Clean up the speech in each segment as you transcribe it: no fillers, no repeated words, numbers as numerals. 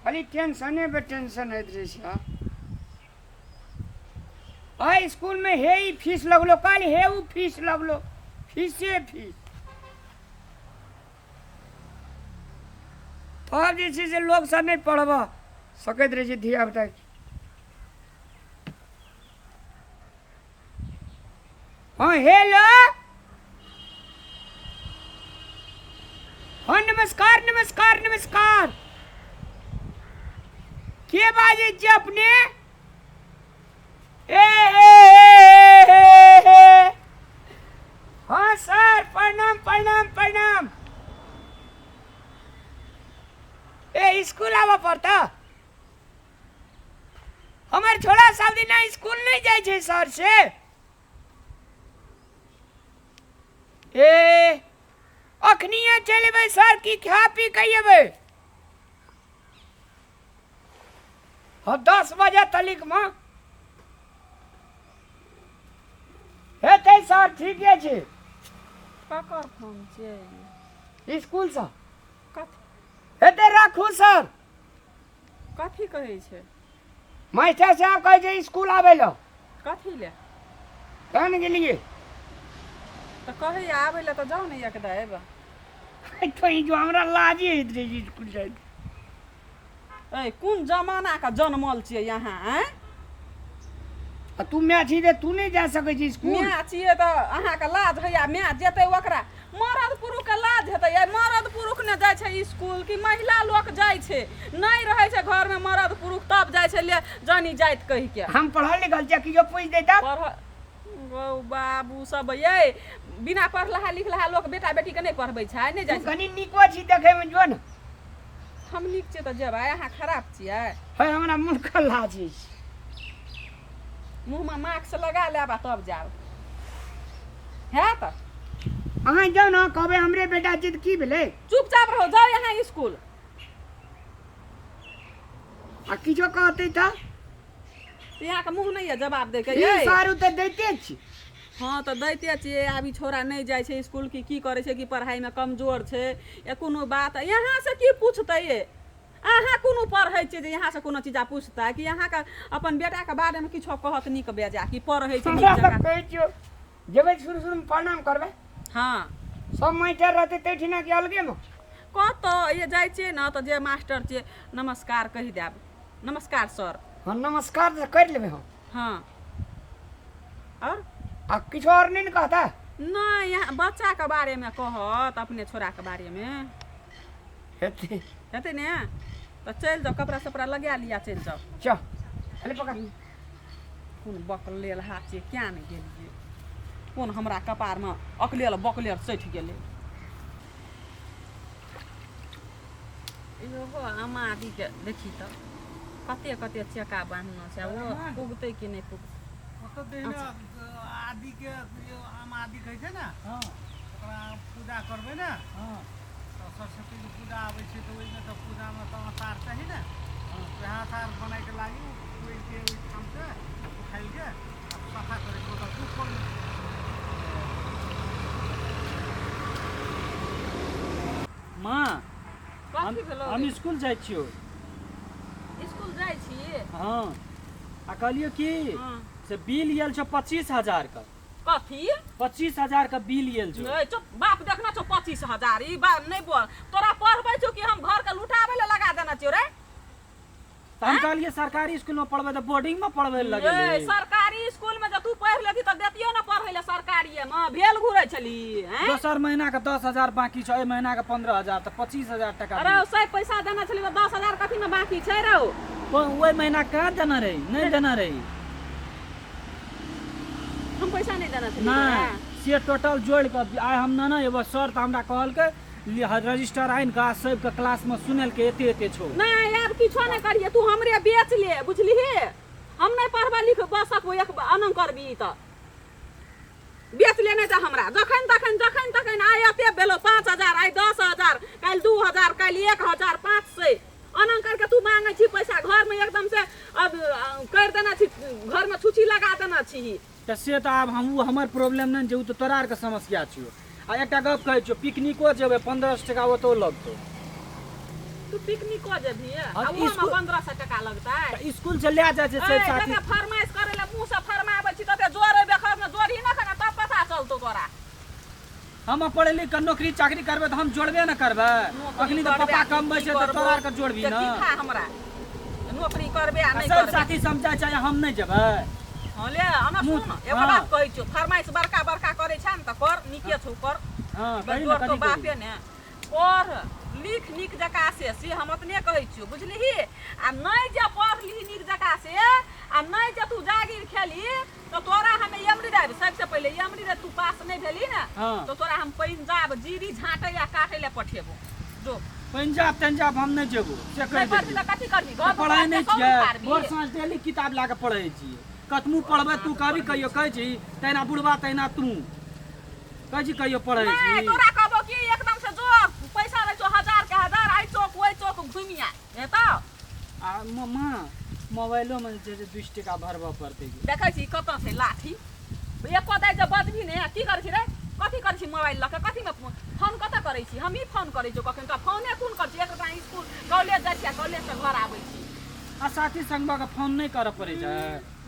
खाली टेंशने पे टेंशन होइत रहै छै। आइ स्कूलमे हे ई फीस लगलो, काल्हि हे ओ फीस लगलो, फीसे फीस। तब जे छै से लोकसभ नहि पढ़बऽ सकैत रहै छै धियापुताके। हाँ हेलो, हाँ नमस्कार नमस्कार नमस्कार। के बाजै छियै अपने? ए ए ए ए ए। हाँ सर, प्रणाम प्रणाम प्रणाम। ए स्कूल आबऽ पड़ता? हमर छोड़ा सब दिना स्कूल नहीं जाइ छै सर से। ए अखनिए चलि एबै सर की खा पी के एबै? हाँ 10 बजे तलिक में हेतै सर। ठीके छै। ककर फोन छियै? स्कूलसँ। कथी हेतै, राखू सर। कथी कहै छै? मास्टर साहब कहै छै स्कूल आबै लए। कथी ले? तहन गेलियै। तऽ कहैया आबै लए तऽ जाउ ने एकदा एबै। तो ई जो हमरा लाजे होइत रहै छै स्कूल जाइत। ए कोन जमानाके जनमल छियै यहाँ आँय? आ तू माय छी तऽ तू नहि जा सकै छी स्कूल? माय छियै तऽ अहाँके लाज होइया? माय जेतै ओकरा मरद पुरुषके लाज हेतै? आइ मरद पुरुष ने जाइ छै स्कूल कि महिला लोक जाइ छै? नहि रहै छै घरमे मरद पुरुष तब जाइ छै ले जानी जाइत कहिके। हम पढ़ल लिखल छियै, किछो पूछि दै तऽ? पढ़ गौ बाबू सब यै, बिना पढ़लहा लिखलहा लोक बेटा बेटीके नहि पढ़बै छै, नहि जाइ तू छै। कनि नीको छी देखैमे, जो ने। हम नीक छियै तऽ जेबै, अहाँ खराब छियै। है हमरा मुँह लाज होइ छै। मुँहमे मास्क लगा लेब आ तब जायब हैत। अहाँ जाउ ने, कहबै हमरे बेटा छी तऽ की भेलै? चुपचाप रहो, जाउ यहाँ स्कूल। आ किछो कहतै तऽ? यहाँके मुँह नहि यऽ जवाब दैके? ई यै सारू तऽ दैते छी। हँ तऽ दैते छियै। आब ई छौड़ा नहि जाइ छै स्कूल कि की करै छै, कि पढ़ाइमे कमजोर छै या कोनो बात, यहाँसँ की पूछतै ये? अहाँ कोनो पढ़ै छियै जे यहाँसँ कोनो चीज पूछतै कि अहाँके अपन बेटाके बारेमे किछो कहत नीक बेजा कि पढ़ै छै नीक हमरा तऽ जकाँ? कहै छियौ, जेबै शुरू शुरूमे प्रणाम करबै। हँ। सब मास्टर रहतै तैठिना कि अलगेमे? कतऽ ये जाइ छियै ने तऽ जे मास्टर छियै नमस्कार कहि देब, नमस्कार सर। हँ नमस्कार तऽ करि लेबै हम। हँ आओर? आ किछो आओर नहि ने कहता? नहि, यहाँ बच्चाके बारेमे कहत, अपने छोड़ाके बारेमे। हेतै। हेतै ने तऽ चलि जाउ, कपड़ा सपड़ा लगा लिअ, चलि जाउ। चल अरे पकड़। कोन बकलेल हाथ छियै, किया नहि गेलियै? कोन हमरा कपारमे अकलेल बकलेल सठि गेलै। इहो अमादीके देखी तऽ कते कते चेका बान्हने छै, ओ पुगतै कि नहि पुगतै? ओतऽ देखने आदिके आम आदि कहै छै ने। हँ। ओकरा पूजा करबै ने। हँ। तऽ सरस्वतीके पूजा आबै छै तऽ ओहिमे तऽ पूजामे तऽ अचार चाही ने। हँ। वएह अचार बनायके लागि तोड़िके ओहिठामसँ उखाड़िके आ सफा करैके ओतऽ धूप। माँ, हम कथी भेलौ? हम स्कूल जाइ छियौ। स्कूल जाइ छी? हँ, आ कहलियौ कि हँ। से बिल आयल छौ 25,000 के। कथी? 25,000 के बिल आयल छौ। नहीं चुप, बाप देखना छौ 25,000। ई बात नहीं बोल, तोरा पढ़बै छौ कि हम घर के लुटाबै ले लगा देना छियौ रे? तऽ हम कहलियै सरकारी स्कूल में पढ़बै तऽ बोर्डिंग में पढ़बै लए ए, लगेली। सरकारी स्कूल में जब तू पढ़ लेती तऽ देतियो ने पढ़ै ले, सरकारिये में भेल घुरै छली हैं? दोसर महीना के 10,000 बाकी छौ, एहि महीना के 15,000 तऽ 25,000 टका। अरे से पैसा देना छली तऽ 10,000 कथी में बाकी छै रौ? ओहि महीना कहाँ देना रही? नहि देना रही। हम पैसा नहि देना छली? नहि, से टोटल जोड़ि कऽ आइ हम ने एगो सर तऽ हमरा कहलकै रजिस्टर आनि कऽ सबके क्लासमे सुनेलकै एते एते छौ। नहि, आब किछो नहि करिहे तू, हमरे बेच ले, बुझलिही? हम नहि पढ़बा लिखबा सकबो। एक अनंग करबी तऽ बेच लेने तऽ हमरा जखन तखन जखन तखन आइ एते भेलो 5,000, आइ 10,000, काल्हि 2,000, काल्हि 1,500, अनंग करके तू मांगै छी पैसा। घरमे एकदम से अब करि देने छी, घरमे छुछी लगा देने छी। तऽ से तऽ आब हम ओ हमर प्रॉब्लम नहि छै, ओ तऽ तोरा आरके समस्या छियौ। आ एकटा गप कहै छियौ, पिकनिको जेबै 1,500 टका ओतौ लगतौ। तू पिकनिक कऽ जेबही आ हाँ, ओहोमे स्कूल- 1500 टका लगतै। तऽ स्कूल से लए जाइ छै ए, सब साथी। जते फरमाइश करै लए मुँह से फरमाबै छी तते जोरे बेखर ने जोरही ने खना तब पता चलतौ तोरा। हम पढ़े लिख कऽ नौकरी चाकरी करबै तऽ हम जोड़बे ने करबै। नौकरी अखनी तऽ करबे पप्पा आ कमबै की छै तऽ करबो? तोरा आरके जोड़बी से ने। की खा हमरा नौकरी करबे आ आ नहि सब करबे। साथी समझाइ छै हम नहि जेबै। हँ ले हमरा मुँह- सुन एगो हाँ। बात कहै छियौ, फरमाइश बड़का बड़का करै छै ने तऽ कर, नीके छौ कर। हँ कही ने जोर तो कथी बापे कही? ने पढ़ लिख नीक जकाँ से, से हम अपने कहै छियौ बुझलिही। आ नहि जे पढ़ लिही नीक जकाँ से आ नहि जे तू जागीर खेली तऽ तोरा हम यमरी देब। सबसे पहिले यमरी दे, तू पास नहि भेली ने हाँ। तऽ तोरा हम पंजाब जीरी झाँटै आ काटै लए पठेबो जो। पंजाब तंजाब हम नहि जेबो से कहि नहि पढ़बी देलियै। तऽ कथी करबी? घर पढ़ै नहि छियै, उखाड़बी? भोर साँझ डेली किताब लए कऽ पढ़ै छियै। कतबो पढ़बै तू कहबी कहियो कहै छी तहिना बुढ़बा तहिना तू कहै छी कहियो पढ़ै नहि छी। तोरा कहबो कि एकदम से जो पैसा दै छौ हजार के हजार आइ चौक ओहि चौक घुमि आय हेतौ। आ माँ मोबाइलोमे जे छै से 20 टका भरबऽ पड़तै। देखै छी कतऽ छै लाठी, एको दाइ जे बजबही ने। की करै छी रे, कथी करै छी मोबाइल लऽ कऽ? कथीमे फोन कतऽ करै छी? हमही फोन करै छियौ कखन तऽ फोने कोन करै छी? एक स्कूल कॉलेज जाइ छी आ कॉलेजसँ घर आबै छी। आ साथी संगमे फोन नहि करऽ पड़ै छै?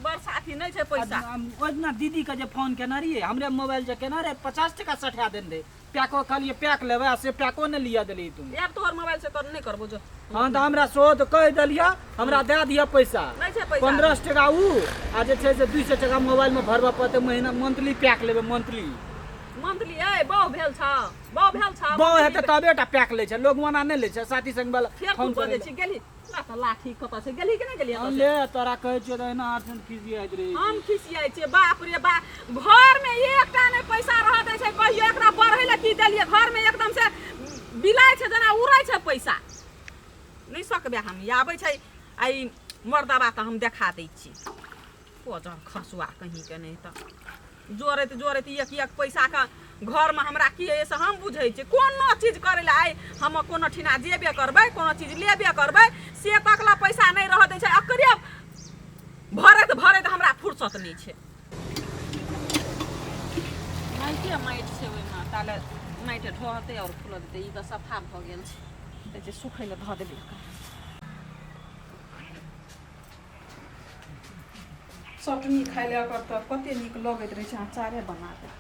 बड़ साथी नहि छै पैसा। ओहि दिना दीदीके जे फोन केने रहियै, हमरे मोबाइल जे केने रहै 50 टका सठा देने रहै। पैको कहलियै पैक लेबै आ से पैको नहि लिअ देलियै तू। आब तोहर मोबाइल से कर नहि करबो जो। हँ तऽ हमरा सेहो तऽ कहि देलियै, हमरा दए दिअ पैसा। नहि छै पैसा। 1500 टका उ आ जे छै से 200 टका मोबाइलमे भरबऽ पड़तै महीना, मंथली पैक लेबै मंथली। मंथली ए बहु भेल छौ, बहु भेल छौ। बहु हेतै तबे टा पैक लै छै लोग, ओना नहि लै छै साथी संग वाला फेर तू फोन बजै करै छी। गेली तोरा तऽ लाठी कतऽ छै, गेली कि नहि गेली एतऽ से? ले तोरा कहै छियौ तऽ एना आठ खिसियाइत रहै। हम खिसियाइ छियै? बाप रे बा, घरमे एकटा नहि पैसा रह दै छै कहियो। एकरा पढ़ै लए की देलियै? घरमे एकदम से बिलाइ छै जेना उड़ै छै पैसा। नहि सकबै हम, ई आबै छै आ ई मर्दबा तऽ हम देखा दै छी कोजर खसुआ कहींके। नहि तऽ जोड़ैत जोड़ैत एक एक पैसाके घरमे हमरा की होइए से हम बुझै छियै। कोनो चीज करै लए आइ हम कोनो ठिना जेबे करबै, कोनो चीज लेबे करबै, से तक लए पैसा नहि रहऽ दै छै। एकरे भरैत भरैत हमरा फुर्सत नहि छै। माटिए माटि छै ओहिमे, ताले माटि ढहतै आओर फूलऽ देतै। ई तऽ सफा भऽ गेल छै, कहै छै सुखै लए धऽ देबै एकरा। चटनी खाय लए ओकर तऽ कते नीक लगैत रहै छै, अचारे बना कऽ।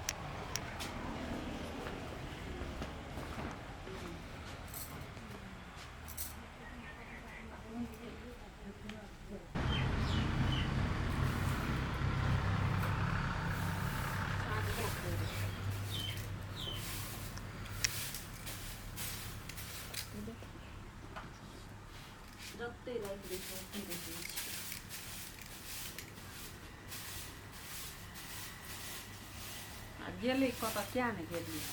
जते राखि दै छै ओते रहि जाइ छै। आ गेलै कतऽ किया ने गेलियै?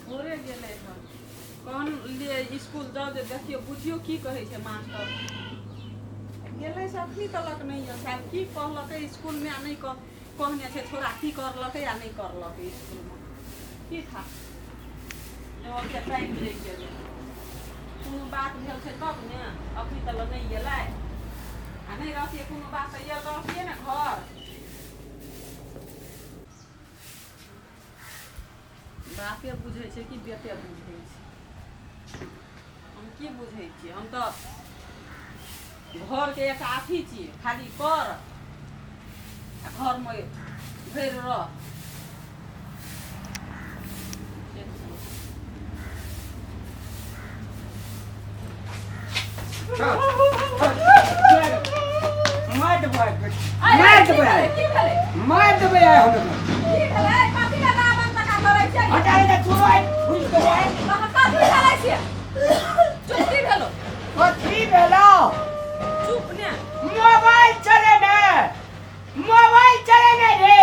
भोरे गेलै हन। कोन लिए स्कूल जाउ जे देखियौ बुझियौ की कहै छै मास्टर। गेलै से अखनी तलक नहि यऽ साहब। की कहलकै स्कूलमे आ नहि कह कहने छै छोड़ा, की करलकै आ नहि करलकै स्कूलमे की था ओते टाइम रहि गेलै। कोनो बात भेल छै तब ने अखनी तलक नहि गेलै। आ नहि रहतियै कोनो बात तऽ आयल रहतियै ने घर। बापे बुझै छै कि बेटे बुझै छै? हम की बुझै छियै? हम तऽ घरके एक अथी छियै, खाली कर आ घरमे भरि रह। मारि देबै, मारि देबै, की भेलै? मारि देबै आइ हम एकरा। की भेलै? कथी लए रावण जकाँ करै छियै? हटा रे, तू आइ घुसि देबै। अहाँ कथी करै छियै? चुप, की भेलो? कथी भेलौ? चुप ने। मोबाइल चले ने, मोबाइल चले ने रे।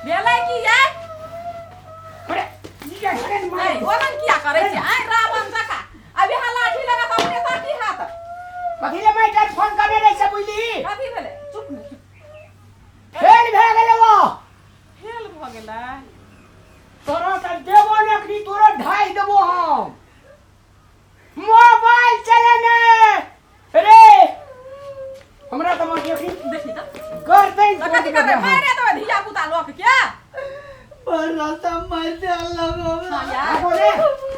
भेलै की यै? अरे ई अखन मारि ऐ, ओहन किया करै छियै आइ रावण जकाँ? अब यहाँ लाठी लगा तऽ अपने साथी हाथ। कथी ले मास्टर फोन करने रहे से बुझली? कथी भेलै? चुप ने, चुप। फेल भए गेलै वो। फेल भऽ गेलै? तोरा तऽ देबो ने अखनी, तोरा ढाई देबो हम। मोबाइल चले ने रे, हमरा तऽ माटी अखनी देखी तऽ गर्दन तऽ कथी करबै? मारे देबै धिया पुता लोक के। भर रास्ता मारि देलक हमरा। हाँ यार। मारबो ने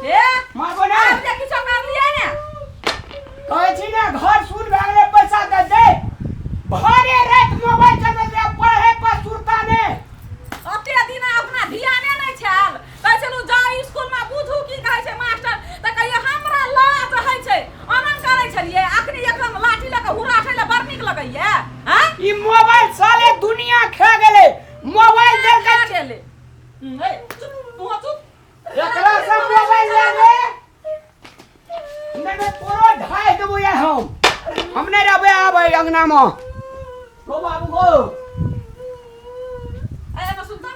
हे मारबो ने आब जे किछो करलियै ने कहै छी ने घर सुन भए गेलै पैसा दे दे भरे राति मोबाइल चलबैत रहे पढ़े पर सुरता ने ओते दिन अपना ध्याने नहि छल कहै छलहुँ जाउ स्कूलमे बुझू की कहै छै मास्टर तऽ कहियो हमरा लाज होइ छै अनंग करै छलियै अखनी एकदम लाठी लऽ कऽ हुराठै लए बड़ नीक लगैया आँय ई मोबाइल साले दुनिया खा गेलै मोबाइल देलकै खा गेलै ए, चुप तू चुप एकरा से मोबाइल लए ले नहि नहि तोरो ढाइ देबो या हम नहि रहबै आबै अंगना मे गो बाबू गो ए एना सुन तऽ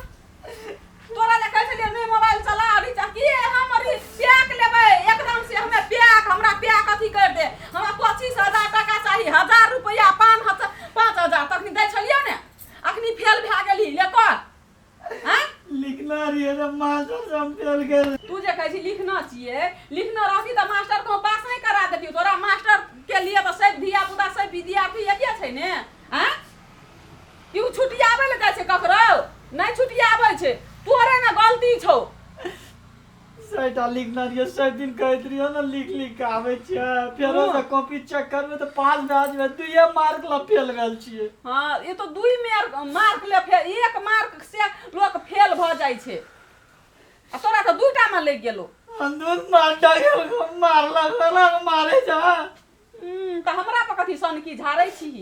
तोरा जे कहै छलियै नहि मोबाइल चला रिचार्ज की हम पैक लेबै एकदम से हमे पैक हमरा पैक अथी कर दे हमरा 25,000 टाका चाही 1000 रुपैआ 5,000 तखनी दै छलियै ने अखनी फेल भए गेली ले कर आँय लिखना रहियै तऽ मास्टर से हम फेल गेल। तू जे कहै छी लिखना छियै लिखना रहती तऽ मास्टर को पास नहि करा देतियौ तोरा मास्टर के लिए तऽ सब धिया पुता सब विद्यार्थी एके छै ने आँय कि ओ छुटियाबै लए जाइ छै ककरो नहि छुटियाबै छै तोरे ने गलती छौ सैटा लिखना रहियै सब दिन कहैत रहियै ने लिख लिख के आबै छियै फेरो से कॉपी चेक करबै तऽ पास भए जेबै दुइये मार्क ला फेल भेल छियै। हँ ई तऽ दुइ मार्क ले फेल एक मार्क से लोक फेल भऽ जाइ छै आ तोरा तऽ दूटा मे लागि गेलो। अंदूर मारटा गेल मारलक मारे जा। तऽ हमरा पर कथी सनकी झाड़ै छी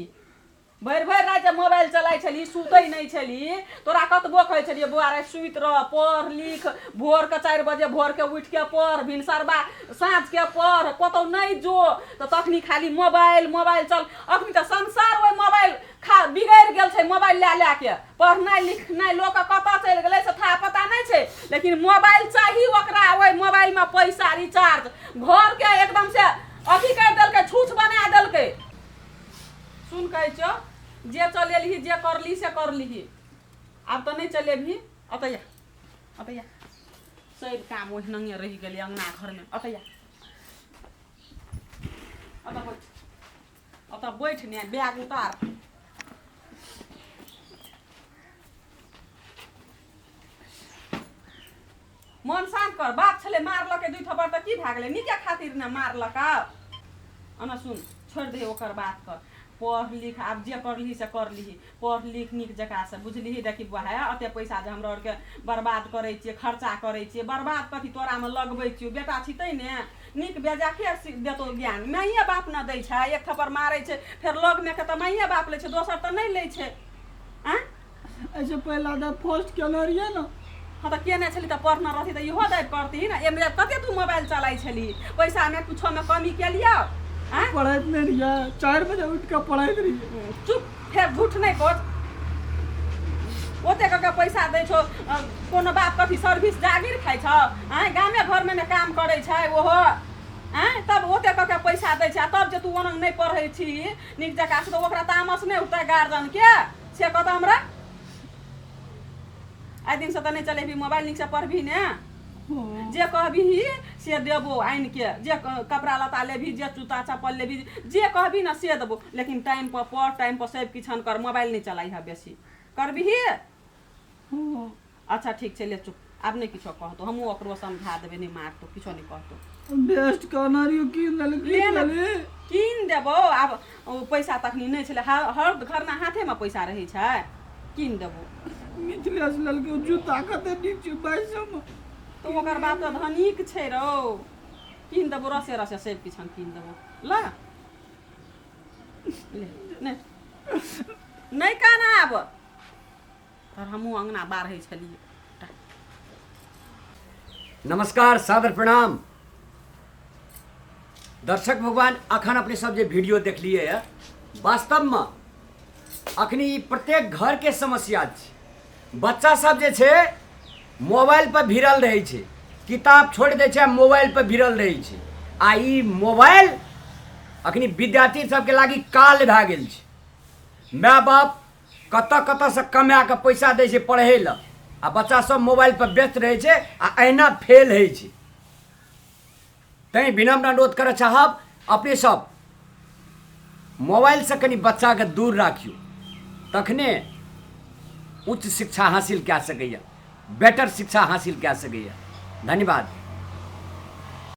भरि भरि राति जे मोबाइल चलाइ छलही सुतै नहि छलही तोरा कतबो कहै छलियै बौआ रे सुति रह पढ़ लिख भोरके 4 बजे भोरके उठिके पढ़ भिनसरबा साँझके पढ़ कतहु नहि जो तऽ तखनी खाली मोबाइल मोबाइल चल अखनी तऽ संसार ओहि मोबाइल खा बिगड़ि गेल छै मोबाइल लए लए के पढ़नाइ लिखनाइ लोकके कतऽ चलि गेलै से था पता नहि छै लेकिन मोबाइल चाही ओकरा ओहि मोबाइलमे पैसा रिचार्ज घरके एकदम से अथी करि देलकै छूछ बना देलकै। सुन कहै छौ जे चलेलही जे करलिही से करलिही आब तऽ नहि चलेबही अतऽ या अतऽ या सब काम ओहिनाए रहि गेलै अङ्गना घरमे अतऽ या अतऽ बैठ अतऽ बैठ ने बैग उतार मन शान्त कर बाप छलै मारलकै 2 थप्पड़ तऽ की भए गेलै नीके खातिर ने मारलक। अना सुन छोड़ि दही ओकर बात कर पढ़ लिख आब जे करलिही से करलिही पढ़ लिख नीक जकाँ से बुझलिही। देखी बौआ हे एते पैसा जे हमरा आरके बर्बाद करै छियै खर्चा करै छियै बर्बाद कथी तोरामे लगबै छियौ बेटा छी तै ने नीक बेजा के देतौ ज्ञान माइए बाप ने दै छै एक थप्पड़ मारै छै फेर लगमे के तऽ माइए बाप लै छै दोसर तऽ नहि लै छै। आँय ऐसे पहिला तऽ फर्स्ट केने रहियै ने। हाँ तऽ केने छली तऽ पढ़ने रहती तऽ इहो दाबि करती ने एहिमे कते तू मोबाइल चलाइ छली पैसामे कुछोमे कमी केलियौ आँय पढ़ैत नहि रहियै 4 बजे उठि कऽ पढ़ैत रहियै। चुप फेर झूठ नहि कोच ओते कऽ के पैसा दै छौ कोनो बाप कथी सर्विस जागीर खाइ छौ आँय गामे घरमे ने काम करै छै ओहो आँय तब ओते कऽ के पैसा दै छै आ तब जे तू ओना नहि पढ़ै छी नीक जकाँ से तऽ ओकरा तामस नहि उठतै गार्जियनके से कहतऽ हमरा। आइ दिनसँ तऽ नहि चलेबही मोबाइल नीकसँ पढ़बही ने जे कहबही से देबो आनिके जे कपड़ा लत्ता लेबही जे जूता चप्पल लेबही जे कहबही ने से देबो लेकिन टाइम पर पढ़ टाइम पर सब किछन कर मोबाइल नहि चलाइह बेसी करबही। अच्छा ठीक छै ले चुप आब नहि किछो कहतौ हमहूँ ओकरो समझा देबै नहि मारतौ किछो नहि कहतौ। बेस्ट कहना रहियो कीन देली ले कीन ने देली कीन देबौ आब ओ पैसा तखनी नहि छलै हर घरमे हाथेमे पैसा रहै छै कीन देबौ। मिथिलेश लेलकै जूता कते नीक छै 2200 मे तऽ ओकर बाप तऽ धनिक छै रौ कीन देबौ रसे रसे सब किछु हम कीन देबौ ल ले नहि नहि कान आब तर हमहूँ अङ्गना बाढ़ै छलियै। नमस्कार सादर प्रणाम दर्शक भगवान अखन अपने सब जे वीडियो देखलिए है वास्तवमे अखनी ई प्रत्येक घरके समस्या छै। बच्चा सब जे छै मोबाइल पर भिड़ल रहै छै किताब छोड़ि दै छै आ मोबाइल पर भिड़ल रहै छै आ ई मोबाइल अखनी विद्यार्थी सबके लागि काल भए गेल छै। माय बाप कतऽ कतऽसँ कमा कऽ पैसा दै छै पढ़ै लए आ बच्चा सब मोबाइल पर व्यस्त रहै छै आ अहिना फेल होइ छै। तैँ विनम्र अनुरोध करऽ चाहब अपने सब मोबाइलसँ कनि बच्चाके दूर राखियौ तखने उच्च शिक्षा हासिल कए सकैए। बेटर शिक्षा हासिल कए सकैए। धन्यवाद।